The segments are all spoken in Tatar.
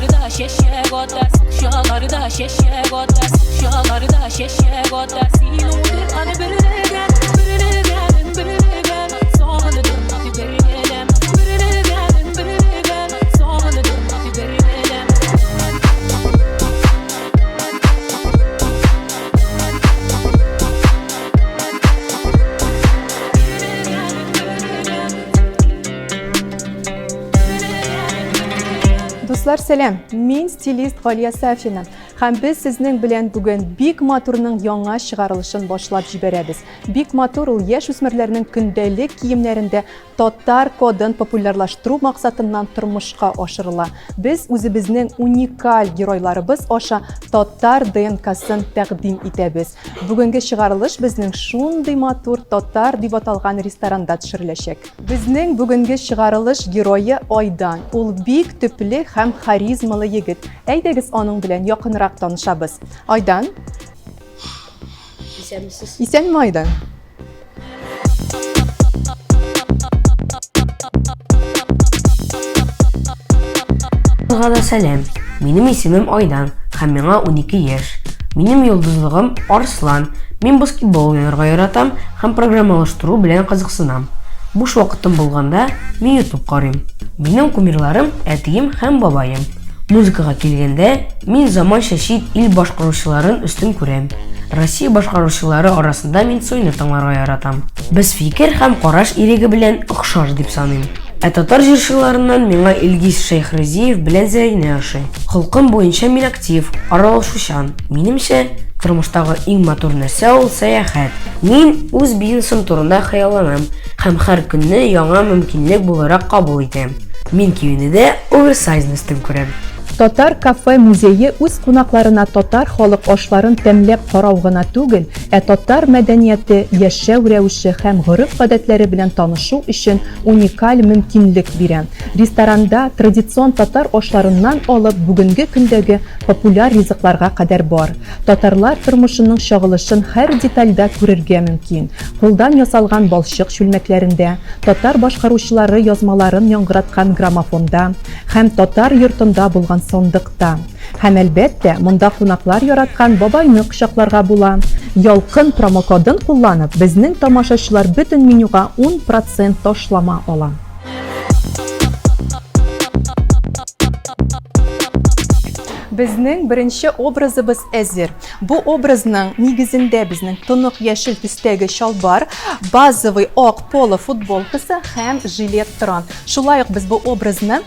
Бакчаларда чәчәк ата, бакчаларда чәчәк ата, бакчаларда чәчәк ата. Син утырган берлегән, берлегән, берлегән, сагындым берлегән, берлегән, берлегән, сагындым берлегән. Дуслар, сәлам! Мин стилист Галия Сафина. Һәм без сезнең белән бүген Бик матурның яңа чыгарылышын башлап җибәрәбез. Бик матур ул яшь үсмерләрнең көндәлек киемнәрендә татар кодын популярлаштыру максатыннан тормышка ашырыла. Без үзебезнең уникаль геройларыбыз аша татар ДНКсын тәкъдим итәбез. Бүгенге чыгарылыш безнең шундый матур татар дип аталган ресторанда төшереләчәк. Безнең бүгенге чыгарылыш герое Айдан. Ул бик төпле һәм харизмалы егет. Әйдәгез аның белән якынрак танышабыз. Айдан. Исәнмесез. Исәнме, Айдан? Барыгызга да сәлам. Минем исемем Айдан һәм миңа 12 яшь. Минем йолдызлыгым Арслан. Мин баскетбол уйнарга яратам һәм программалаштыру белән кызыксынам. Буш вакытым булганда, мин YouTube карыйм. Минем кумирларым әтием һәм бабаем. Музыкага килгәндә, мин заманча чит ил башкаручыларын өстен күрәм. Россия башкаручылары арасында мин Цойны тыңларга яратам. Без фикер һәм караш иреге белән охшаш дип саныйм. Ә татар җырчыларыннан миңа Илгиз Шәйхразиев белән Зәринә ошый. Холкым буенча мин актив, аралашучан. Минемчә, тормыштагы иң матур нәрсә ул сәяхәт. Мин үз бизнесым турында хыялланам һәм һәр көнне яңа мөмкинлек буларак кабул итәм. Мин киенүдә оверсайзны өстен күрәм. Татар кафе музее үз кунакларына татар халык ашларын тәмләп карау гына түгел, ә татар мәдәнияте, яшәү рәвеше һәм гореф-гадәтләре белән танышу өчен уникаль мөмкинлек бирә. Ресторанда традицион татар ашларыннан алып бүгенге көндәге популяр ризыкларга кадәр бар. Татарлар тормышының чагылышын һәр детальдә күрергә мөмкин, кулдан ясалган балчык чүлмәкләрендә, татар башкаручылары язмаларын яңгыраткан граммофонда, Һәм татар йортында булган сандыкта. Һәм, әлбәттә, монда кунаклар яраткан бабайны кочакларга була. Ялкын промокодын кулланып, безнең тамашачылар бөтен менюга 10 процент ташлама ала. Безнең беренче образыбыз әзер. Бу образның нигезендә безнең тонык яшел төстәге чалбар, базовый ак поло футболкасы һәм жилет тора. Шулай ук без бу образны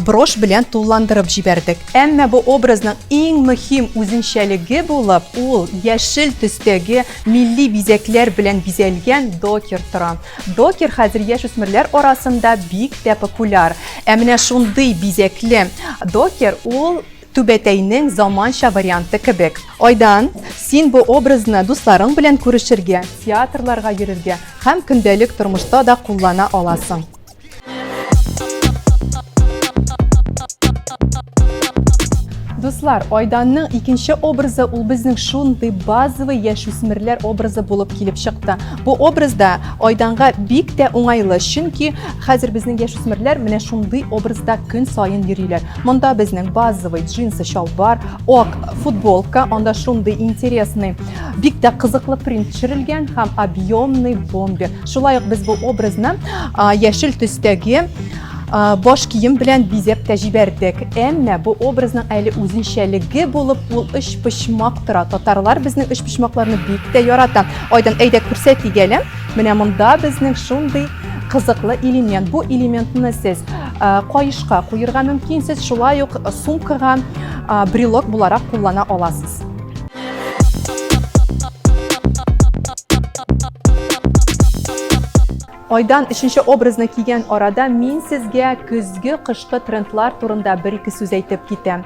брошь белән тулыландырып җибәрдек. Әмма бу образның иң мөһим үзенчәлеге булып, ул яшел төстәге милли бизәкләр белән бизәлгән докер тора. Докер хәзер яшүсмерләр арасында бик тә популяр. Ә менә шундый бизәкле докер ул түбәтәйнең заманча варианты кебек. Айдан, син бу образны дусларың белән күрешергә, театрларга йөрергә һәм көндәлек тормышта да куллана аласың. Дуслар, Айданның икенче образы ул безнең шундый базовый яшүсмерләр образы булып килеп чыкты. Бу образда Айданга бик тә уңайлы, чөнки хәзер безнең яшүсмерләр менә шундый образда көн саен йөриләр. Монда безнең базовый джинсы чалбар, ак футболка, анда шундый интересный, бик тә кызыклы принт төшерелгән һәм объемный бомбер. Шулай ук без бу образны яшел төстәге баш кием белән бизәп тә җибәрдек. Әмма бу образның әле үзенчәлеге булып ул өчпочмак тора. Татарлар безнең өчпочмакларны бик тә ярата. Айдан әйдә күрсәтик әле. Менә монда безнең шундый кызыклы элемент. Бу элементны сез каешка куерга мөмкинсез, шулай ук сумкага брелок буларак куллана аласыз. Айдан өченче образны кигән арада мин сезгә көзге кышкы трендлар турында бер-ике сүз әйтеп китәм.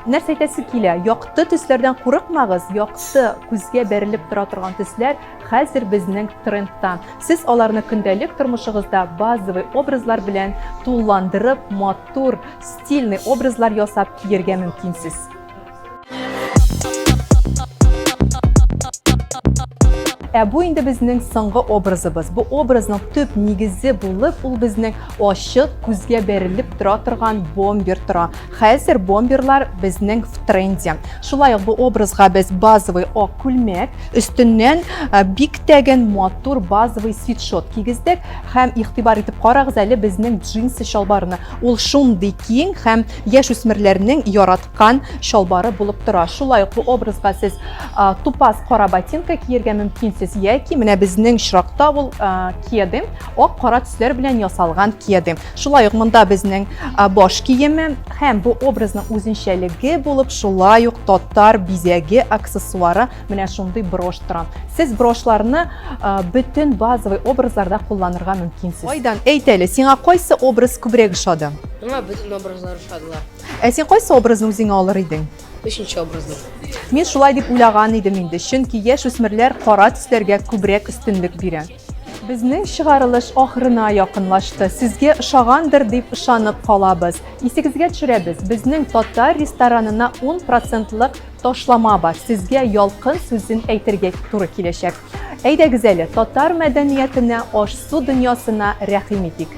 Нәрсә әйтәсе килә? Якты төсләрдән курыкмагыз, якты күзгә бәрелеп тора торган төсләр хәзер безнең трендта. Сез аларны көндәлек тормышыгызда базовый образлар белән тулыландырып, матур, стильный образлар ясап киергә мөмкинсез. Ә бу инде безнең соңгы образыбыз. Бу образның төп нигезе булып ул безнең ачык күзгә бәрелеп тора торган бомбер тора. Хәзер бомберлар безнең в тренде. Шулай ук бу образга без базовый ак күлмәк, өстеннән э, бик тәген матур базовый свитшот кигездек һәм игътибар итеп карагыз әле безнең джинсы чалбарына. Ул шундый киң һәм яшүсмерләрнең яраткан чалбары булып тора. Шулай ук бу образга сез тупас кара ботинка киергә мөмкинсез яки менә безнең очракта ул кеды, ак кара төсләр белән ясалган кеды. Шулай ук монда безнең баш киеме һәм бу образның үзенчәлеге булып шулай ук татар бизәге аксессуары менә шундый брошь тора. Сез брошьларны бөтен базовый образларда кулланырга мөмкинсез. Айдан, әйт әле, сиңа кайсы образ күбрәк ошады? Миңа бөтен образлар ошадылар. Ә син кайсы образны үзеңә алыр идең? Өченче образны. Мин шулай дип уйлаган идем инде, чөнки яшүсмерләр кара төсләргә күбрәк өстенлек бирә. Безнең чыгарылыш ахырына якынлашты. Сезгә ошагандыр дип ышанып калабыз. Исегезгә төшерәбез, безнең татар ресторанына 10 процентлык ташлама бар. Сезгә ялкын сүзен әйтергә туры киләчәк. Әйдәгез әле, татар мәдәниятенә, аш-су дөньясына рәхим итик.